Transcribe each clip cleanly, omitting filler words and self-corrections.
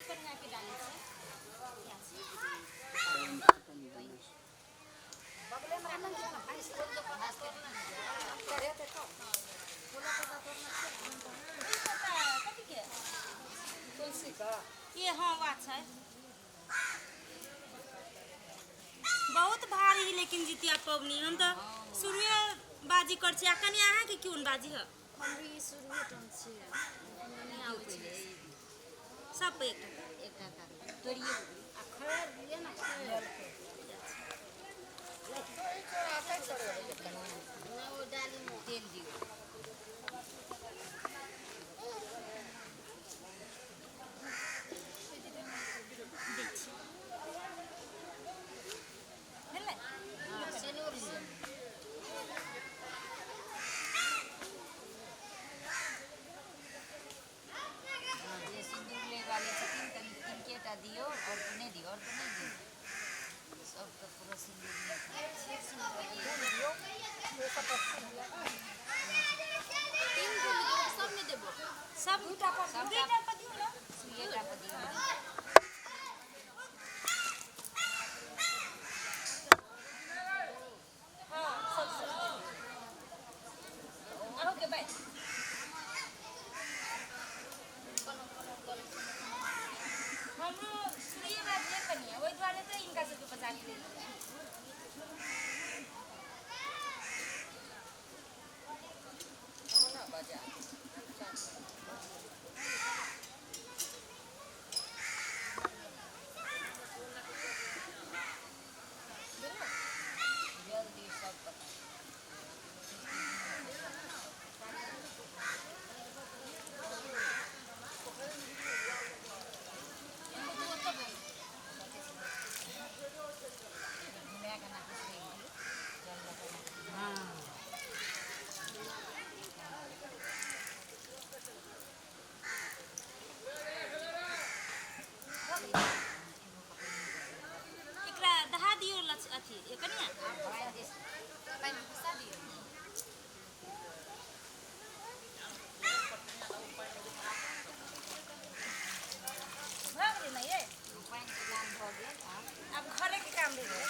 कनिया के डालै छै। कथी के? तुलसी का। ये हाँ वाह छै बहुत भारी, लेकिन जितिया पबनी हम तऽ शुरुए बाजी कर छी। आ कनि अहाँके कोन बाजी है? हम भी शुरुए टन छियै, हमरा नहि आबै छै। सब पे एकटा। एकटा तोड़िए। आ खैर दियै ने, खैर। नहि, ओ डालीमे तेल दियौ। दै छी, भेलै? हँ, सिनूर से। हँ, जे सिन्दूर लै वाली छथिन तनि तिनकेटा दियौ, आओर तऽ नहि दियौ, आओर तऽ नहि दियौ। सबके पूरा सिन्दूर नहि। तीन गो देबो, सबमे देबो? सब दूटा पर, दुईटा पर दियौ ने। सुइएटा पर दियौ। हाँ, सब सब अहूँके बाय। हमरो शुरुए बाजिए कनिया, ओहि दुआरे तऽ हिनका सबके बचा के लेलियै। बजा। जल्दी सब पता। घुमा के नाक फेंक दियौ, जल लऽ कऽ। हँ। एकरा दहा दियौ लच अथी ए कनिया। आब पानि दे। पानि घुसा दियौ। भऽ गेलै ने ये? पानिके काम भऽ गेल आब। आब घरेके काम रहि गेलै।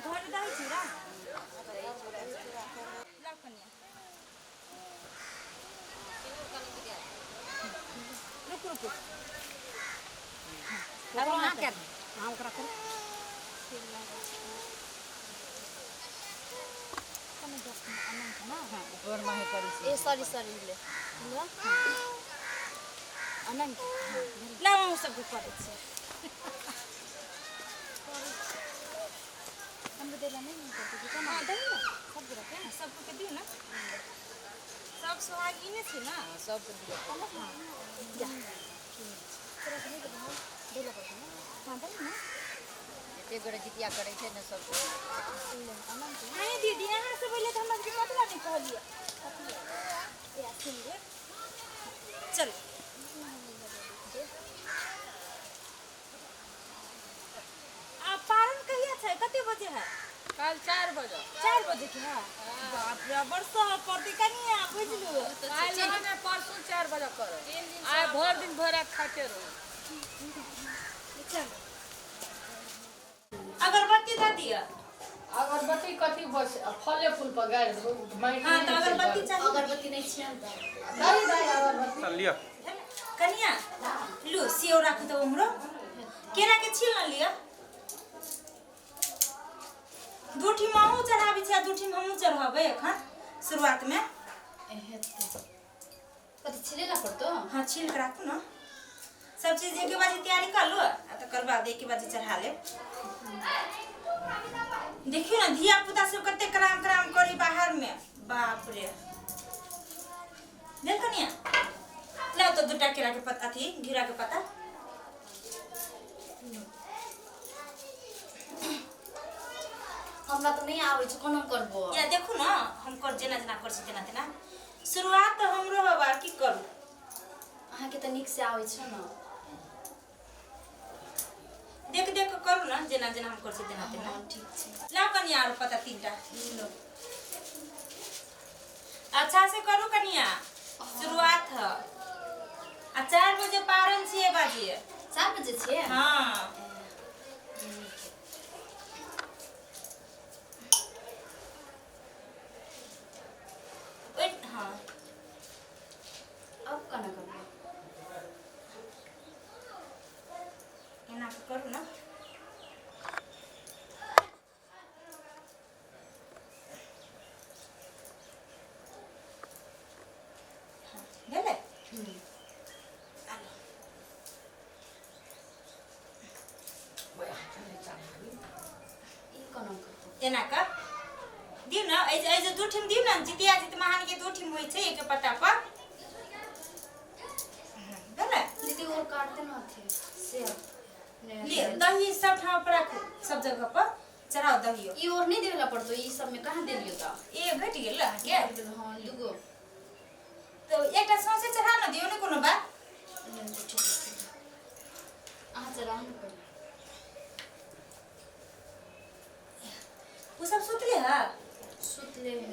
घरे दही चूड़ा लाउ कनिया। सिनूर कनि दे। रुकू रुकू। आब अहाँ कए दियौ। अहाँ ओकरा करू। गोर माहे करै छी। ए सॉरी सॉरी, ले ले अनंत। लाउ, अहूँ सबके करै छी। हमरो देला नहि ने करते कि? हाँ, दही ने। सब गोरा के। सबके दियौ ने, सब सोहागिने छै ने। हँ, सबके दियौ। तोरा के नहि देबो, देला पड़तै ने? हाँ, दही ने। जते गोरे जितिया करै छै ने, सबके। ले अनंत। अरे दीदी, अहाँ सब एलियै तऽ हमरा सबके कथी नहि कहलियै? ए सिंदूर। चल। आ पारण कहिया छै, कते बजे है? काल्हि 4 बजे। 4 बजे के है? बाप रे, बड़ सहर पड़तै कनिया, बुझलु। काल्हि नहि, परसू 4 बजे करब। आइ भरि दिन भरि राति खाइते रहू। चल, अगरबत्ती दऽ दिअ। अगरबत्ती कथी बस फले फूल पर गाड़ि देबो, माटि। हाँ, तऽ अगरबत्ती चाही। अगरबत्ती नहि छियन तऽ। दही दही अगरबत्ती। चल लिअ। कनिया, लू सेव राखू तऽ उम्हरो केरा के छील न लिअ। दू ठीम अहूँ चढ़ाबै छी आ दू ठीम हमहूँ चढ़ाबै एखन शुरुआतमे। हेतै कथी, छिले ला पड़तो? हाँ, छील के राखू ने। सब चीज एके बाजी तैयारी कर लो आ तकर बाद एके बाजी चढ़ा लेब। देखियौ ने, धिया पुता सब कते कराम कराम करी बाहर में, बाप रे। देख कनिया, लाओ तो दूटा केरा के पत्ता, अथी घिरा के पत्ता। हमरा तऽ नहि आबै छै, कोना करबो? या देखू ने, हम कर जेना जेना कर छी तेना तेना। शुरुआत तऽ हमरो हवा, की करू? अहाँके तऽ नीकसँ आबै छै ने। देख देख के करू ने, जेना जेना हम कर छी तेना तेना। हाँ, ठीक छै। लाओ कनिया, आरो पत्ता तीनटा। लो। अच्छा से करू कनिया, शुरुआत है। आ 4 बजे पारन छियै बाजी। 4 बजे छियै? हाँ। हाँ। अब केना करबै? एना कऽ करू ना। भेलै? ई केना करतै? एना कऽ दियौ ने, एहि जे दू ठीम दियौ ने, जितिया जितमाहन के दू ठीम होइ छै एक पत्ता पर। भेलै? दीदी और काटते न थे से लिअ दही सब ठाम पर राखू, सब जगह पर चढ़ाउ दहियो। ई और नहीं देवेला पड़तो, ई सब में कहाँ देलियो त? ए घटि गेल अहाँके? हाँ दुगो। तऽ एकटा सौंसे चढ़ा ने दियौ ने, कोनो बात। अहाँ चलाउ ने पहिले। ओ सब सुतले है? सुतले है।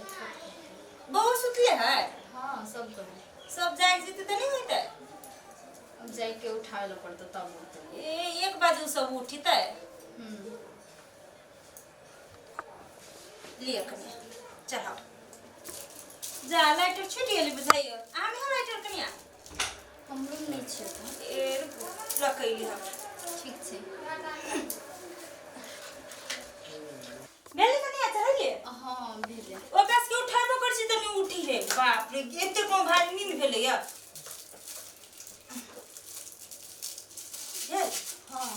बहु सुतले है? हाँ सब करू। सब जागि जेतै तऽ नहि होइतै? अब जाके उठावे ला पड़तो तब उठते। ए 1 बजे ओ सब उठितै। लिअ कनिया चढ़ाउ। जा लाइटर छुटि गेलै बुझाइयो। अहाँ नहि लाइटर कनिया? हमरो नहीं छै तऽ। ए रुकू लऽ हम। ठीक छै। भेलै कनिया चढ़ेलियै? हाँ भेलै। ओकरा सबके उठेबो करै छी तऽ नहि उठी है। बाप रे एते कोनो भारी नींद भेलैया। भेल? हाँ।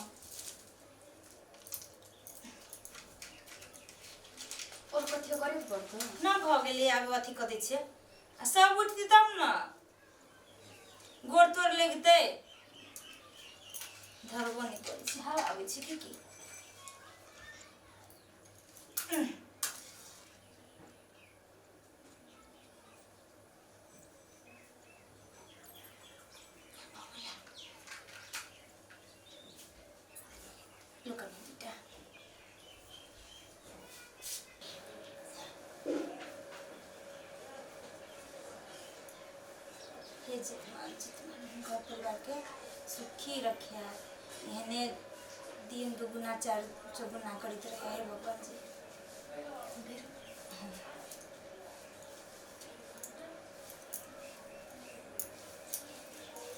और कथी करे पड़तो? ना भऽ गेलै, आब अथी कऽ दै छियै। आ सब उठतै तब ने, गोड़ तोड़ लगितै। धरबो नहि करै छै, हवा आबै छै की की। लु कनि दूटा। हे जितमान जितमान घर परिवार के सुखी रखिया, एहने दिन दुगुना चार चौगुना करैत रहे हे भगवान जी।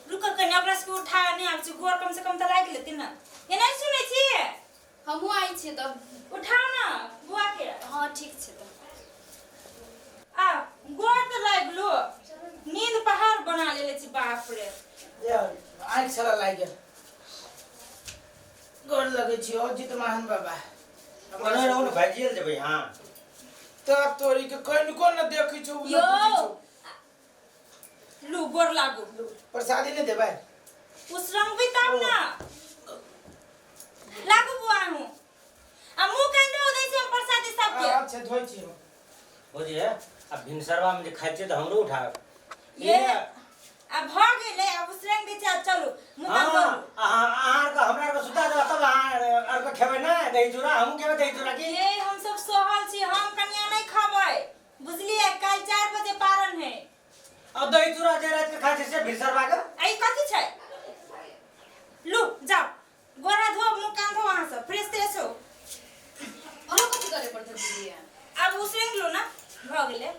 रुक कनि, ओकरा सबके उठा नहि आबै छै, गोर कम से कम तऽ लागि लेतै ने। ये नहि सुनै छियै? हमहूँ आइ छियै तब। उठाउ ने बुआ के। हाँ ठीक छै तऽ। आ गोर तऽ लागि लो, नींद पहाड़ बना लेले छी बाप रे। आँखि छला लागि गेल। गोर लगै छी ओ जितमाहन बाबा। ओने रहू ने, भाजिए लए जेबै अहाँ। तब तोरी के कनिको न देखै छौ, न यौ बुझै छौ। लू गोर लागू। प्रसादी नहि देबै? उसरंगबै तब ने। लागू बुआ अहूँ। आ मुँह कान धो दै छी हम प्रसादी सबके। अच्छा धोइ छी हम। भौजी हे, आब भिनसरवा में जे खाइ छियै तऽ हमरो उठाब। ये आ भऽ गेलै, आब उसरंग दै छी, आब चलू मुँह कान हाँ, धोलू। अहाँ अहाँ आरके हमरा आरके सुता देबै तब अहाँ आरके खेबै ने दही चूड़ा, हमहूँ खेबै दही चूड़ा की? ये हम सब सहल छी, हम कनिया नहीं खबै बुझलियै। काल्हि 4 बजे पारन है। अब दही चूड़ा जे राति के खाइ छै से भिनसरवा के? आ ई कथी छै? लू जाओ गोरा धो मुँह कान धो, अहाँ सब फ्रेश त्रेश हो। अहाँ कथी करे पड़तो दीदी? आब उसरंग लो ना, भऽ गेलै।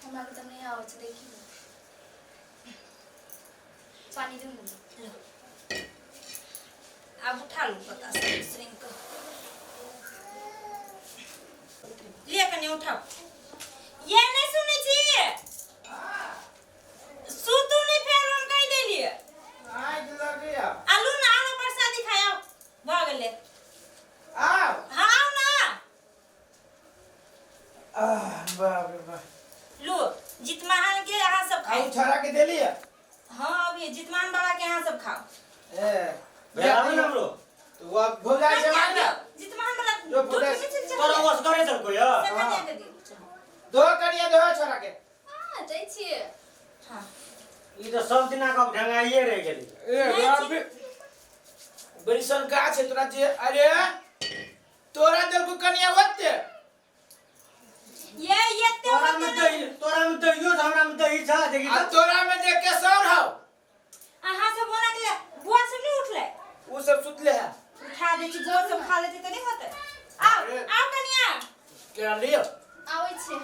हमरा के तऽ नहीं आबै छै, देखी ने। पानी दियौ ने। आब उठा लू पता से उसरंग कऽ लिअ कनि उठाउ। ये नहि सुनै छी? सुतू नहि फेर, हम कहि देलियै। आँखि लगैया। आलू ना आरो प्रसादी खाइ आउ, भऽ गेलै। आउ। हाँ आउ ना। आह बाप रे बाप। लू जितमान के अहाँ सब आ खाउ। छोड़ा के देलियै? हाँ अभी जितमान बाबा के अहाँ सब खाओ। ए भैया आबै ने हमरो। तो वो अब भौजाई से मांग ना। जितमान वाला जो दूध में चल चल। तोरा ओसगरे देलको यऽ। से कनिया के दियौ। दो करिया दो छोड़ा के। हाँ जाइ छियै। हाँ ई तऽ सब दिना के ढंगाइए रहि गेलै। ए बाप रे, बड़ी सन गाछ है तोरा जे। अरे तोरा देलको कनिया ओते। छ देखी आ तोरा में देख के सौर हो। अहाँ सब बोला के बुआ सब नहीं उठले? उ सब सुतले है। उठा दे छी, गोर सब खा लेते त नहीं होते। आओ अरे। आओ कनिया। केरा लियो। आबै छी।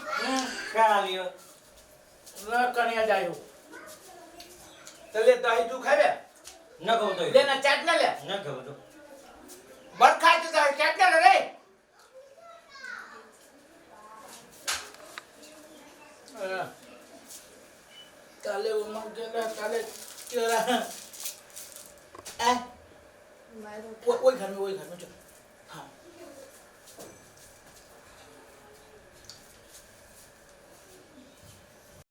केरा लियो। न कनिया जाय हो। चले दही तू खाबे? न खाऊ दही। ले ना चाट ना ले। न खाऊ तो। बड़ खाय तो दही चाट ना ले रे। काले उमर गेला काले केरा। ए, वो ओई घर में, ओई घर में चल।